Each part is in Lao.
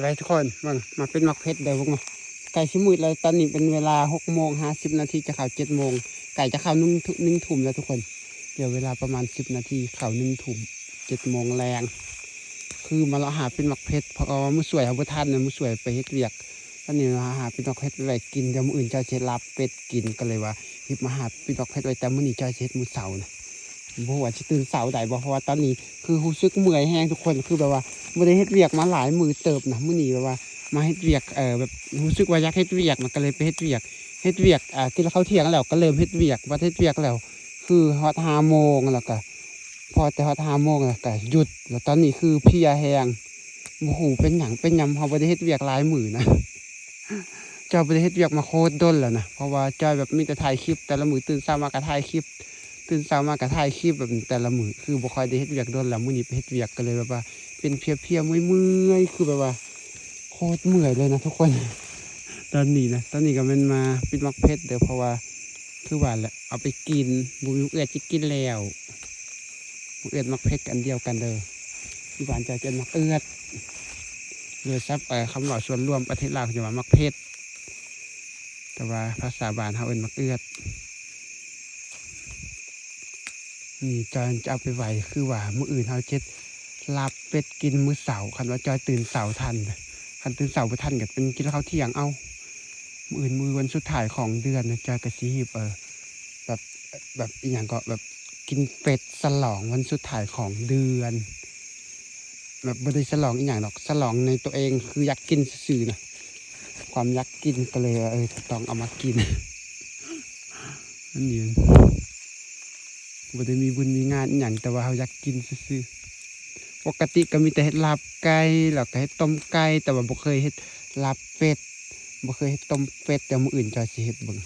ໄປໆ ທຸກຄົນ ເບິ່ງ ມາປິດໝາກເພັດເດີ ເບິ່ງ ໃກ້ຊິມືດແລ້ວ. ຕອນນີ້ເປັນເວລາຫົກໂມງຫ້າສິບນາທີ ຈະເຂົ້າເຈັດໂມງ ໃກ້ຈະເຂົ້າໜຶ່ງທຸ- ໜຶ່ງທຸ່ມແລ້ວທຸກຄົນ. ເຫຼືອເວລາປະມານສິບນາທີ ເຂົ້າໜຶ່ງທຸ່ມ ເຈັດໂມງແລງ. ຄືມາເລາະຫາປິດໝາກເພັດ ເພາະວ່າມື້ສວຍເຮົາບໍ່ທັນນະ ມື້ສວຍໄປເຮັດວຽກ. ຕອນນີ້ມາຫາປິດໝາກເພັດໄວ້ກິນ ດຽວມື້ອື່ນຈອຍຊິເຮັດລາບເປັດກິນ ກໍເລີຍວ່າຮີບມາຫາປິດໝາກເພັດໄວ້ ແຕ່ມື້ນີ້ຈອຍຊິເຮັດມື້ເຊົ້ານະ. ບໍ່ຮູ້ວ່າຊິຕື່ນເຊົ້າໄດ້ບໍ່ ເພາະວ່າຕອນນີ້ຄືຮູ້ສຶກເມື່ອຍແຮງທຸກຄົນ ຄືແບບວ່າບໍ່ໄດ້ເຮັດວຽກມາຫຼາຍມື້ເຕີບນະ. ມື້ນີ້ແບບວ່າມາເຮັດວຽກ ເອີ ແບບຮູ້ສຶກວ່າຢາກເຮັດວຽກນະ ກໍເລີຍໄປເຮັດວຽກ ເຮັດວຽກ ອ່າ ກິນເຂົ້າທ່ຽງແລ້ວກໍເລີ່ມເຮັດວຽກ ບັດເຮັດວຽກແລ້ວ ຄືຮອດຫ້າໂມງ ແລ້ວກໍພໍແຕ່ຮອດຫ້າໂມງແລ້ວກໍຢຸດ. ແລ້ວຕອນນີ້ຄືເພຍແຮງ ບໍ່ຮູ້ເປັນຫຍັງ ເປັນຫຍັງ ເຮົາບໍ່ໄດ້ເຮັດວຽກຫຼາຍມື້ນະ. ຈອຍບໍ່ໄດ້ເຮັດວຽກມາໂຄດດົນແລ້ວນະ ເພາະວ່າຈອຍແບບມີແຕ່ຖ່າຍຄລິບ ແຕ່ລະມື້ຕື່ນເຊົ້າມາກໍຖ່າຍຄລິບ ຕື່ນເຊົ້າມາກໍຖ່າຍຄລິບ ແບບແຕ່ລະມື້ ຄືບໍ່ຄ່ອຍໄດ້ເຮັດວຽກດົນແລ້ວ. ມື້ນີ້ໄປເຮັດວຽກກໍເລີຍແບບວ່າເປັນເພຍໆ ເມື່ອຍໆ ຄືແບບວ່າໂຄດເມື່ອຍເລີຍນະທຸກຄົນ. ຕອນນີ້ນະ ຕອນນີ້ກໍແມ່ນມາປິດໝາກເພັດເດີ ເພາະວ່າຄືວ່າແຫຼະ ເອົາໄປກິນ ບໍ່ມີເອື້ອຍຊິກິນແລ້ວ. ໝາກເອື້ອຍໝາກເຜັດກໍອັນດຽວກັນເດີ ຢູ່ບ້ານເຈົ້າເອີ້ນໝາກເອື້ອຍ ໂດຍສັບ ເອີ ຄຳເວົ້າສ່ວນລວມປະເທດລາວເຂົາຈະວ່າໝາກເຜັດ ແຕ່ວ່າພາສາບ້ານເຮົາເອີ້ນໝາກເອື້ອຍ. ນີ້ຈອຍຈະເອົາໄປໄວ້ ຄືວ່າມື້ອື່ນເຮົາຈະເຮັດລາບເປັດກິນມື້ເຊົ້າ ຄັນວ່າຈອຍຕື່ນເຊົ້າທັນ. ຄັນຕື່ນເຊົ້າບໍ່ທັນກໍເປັນກິນເຂົ້າທ່ຽງເອົາ. ມື້ອື່ນມື້ວັນສຸດທ້າຍຂອງເດືອນ ຈອຍກໍຊິຮີບ ເອີ ແບບ ແບບອີ່ຫຍັງກໍ ແບບກິນເປັດສະຫຼອງວັນສຸດທ້າຍຂອງເດືອນ ແບບບໍ່ໄດ້ສະຫຼອງອີ່ຫຍັງດອກ ສະຫຼອງໃນຕົວເອງ ຄືຢາກກິນຊື່ໆນະ ຄວາມຢາກກິນກໍເລີຍ ເອີ ຕ້ອງເອົາມາກິນ. ອັນນີ້ບໍ່ໄດ້ມີບຸນມີງານອີ່ຫຍັງ ແຕ່ວ່າເຮົາຢາກກິນຊື່ໆ. ປົກກະຕິກໍມີແຕ່ເຮັດລາບໄກ່ ແລ້ວກໍເຮັດຕົ້ມໄກ່ ແຕ່ວ່າບໍ່ເຄີຍເຮັດລາບເປັດ ບໍ່ເຄີຍເຮັດຕົ້ມເປັດ ດຽວມື້ອື່ນຈອຍຊິເຮັດເບິ່ງ.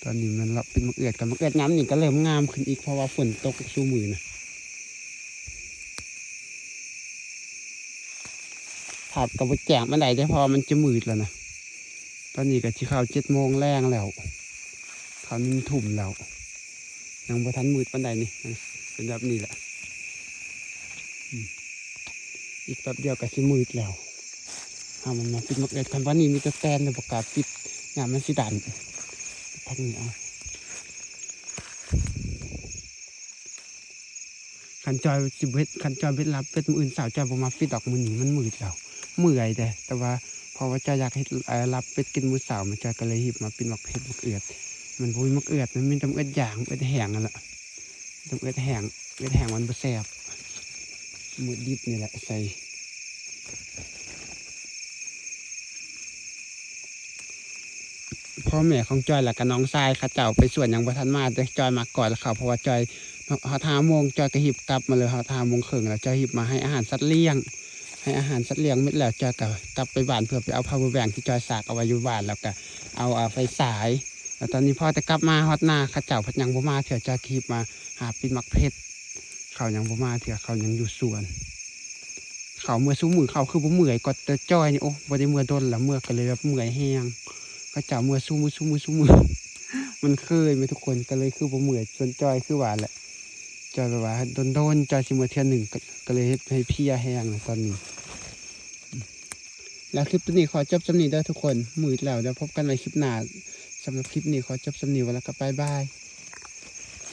ຕອນນີ້ແມ່ນເລາະປິດໝາກເອື້ອຍກັນ ໝາກເອື້ອຍຍາມນີ້ກໍເລີ່ມງາມຂຶ້ນອີກ ເພາະວ່າຝົນຕົກຊຸມື້ນະ. ພາບກໍບໍ່ແຈ້ງປານໃດເດ້ ເພາະວ່າມັນຈະມືດແລ້ວນະ. ຕອນນີ້ກໍຊິເຂົ້າເຈັດໂມງແລງແລ້ວ ເຂົ້າໜຶ່ງທຸ່ມແລ້ວ ຍັງບໍ່ທັນມືດປານໃດນີ້ ເປັນແບບນີ້ແຫຼະ. ອືມ ອີກແປັບດຽວກໍຊິມືດແລ້ວ. ເອົາ ມັນມາປິດໝາກເອື້ອຍ ຄັນວ່ານີ້ມີແຕ່ແຕນ ແຕ່ບໍ່ກ້າປິດ ຢ້ານມັນຊິດັນ. ທາງນີ້ເອົາ ຄັນຈອຍຊິບໍ່ເຮັດ ຄັນຈອຍເຮັດລາບເປັດມື້ອື່ນເຊົ້າ ຈອຍບໍ່ມາປິດດອກ ມື້ນີ້ມັນມືດແລ້ວ ເມື່ອຍເດ້. ແຕ່ວ່າເພາະວ່າຈອຍຢາກເຮັດ ເອີ ລາບເປັດກິນມື້ເຊົ້າ ມັນຈອຍກໍເລີຍຮີບມາປິດໝາກເຜັດໝາກເອື້ອຍ. ມັນບໍ່ມີໝາກເອື້ອຍ ມັນມີແຕ່ໝາກເອື້ອຍຢາງ ໝາກເອື້ອຍແຫ້ງຫັ້ນລະ ໝາກເອື້ອຍແຫ້ງ ເອື້ອຍແຫ້ງມັນບໍ່ແຊບ ມື້ດິບນີ້ແຫຼະໃສ່. ພໍ່ແມ່ຂອງຈອຍ ແລ້ວກໍນ້ອງຊາຍເຂົາເຈົ້າໄປສວນ ຍັງບໍ່ທັນມາເດ້. ຈອຍມາກ່ອນແລ້ວເຂົາ ເພາະວ່າຈອຍຮອດຫ້າໂມງ ຈອຍກໍຮີບກັບມາເລີຍ. ຮອດຫ້າໂມງເຄິ່ງແລ້ວ ຈອຍຮີບມາໃຫ້ອາຫານສັດລ້ຽງ ໃຫ້ອາຫານສັດລ້ຽງໝົດແລ້ວ ຈອຍກໍກັບໄປບ້ານເພື່ອໄປເອົາພາວເວີແບັງທີ່ຈອຍສາກເອົາໄວ້ຢູ່ບ້ານ ແລ້ວກໍເອົາ ເອົາໄຟສາຍ. ແລ້ວຕອນນີ້ພໍແຕ່ກັບມາຮອດນາ ເຂົາເຈົ້າພັດຍັງບໍ່ມາເທື່ອ. ຈອຍກໍຮີບມາຫາປິດໝາກເຜັດ ເຂົາຍັງບໍ່ມາເທື່ອ ເຂົາຍັງຢູ່ສວນ. ເຂົາເມື່ອຊຸມື້ ເຂົາຄືບໍ່ເມື່ອຍກວ່າແຕ່ຈອຍນີ້. ໂອ້ ບໍ່ໄດ້ເມື່ອດົນລະ ເມື່ອກໍເລີຍແບບເມື່ອຍແຮງ. ເຂົາເຈົ້າເມື່ອຊຸມື້ ຊຸມື້ ຊຸມື້ ມັນເຄີຍແມ່ນທຸກຄົນ ກໍເລີຍຄືບໍ່ເມື່ອຍ. ສ່ວນຈອຍຄືວ່າແຫຼະ ຈອຍແບບວ່າດົນໆ ຈອຍຊິເມື່ອເທື່ອໜຶ່ງ ກໍ ກໍເລີຍເຮັດໃຫ້ເພຍແຮງລະຕອນນີ້. ແລ້ວຄລິບໂຕນີ້ຂໍຈົບສ່ຳນີ້ເດີທຸກຄົນ ມືດແລ້ວ ດຽວພົບກັນໃໝ່ຄລິບໜ້າ. ສຳລັບຄລິບນີ້ຂໍຈົບສ່ຳນີ້ ແລ້ວກໍບາຍບາຍ.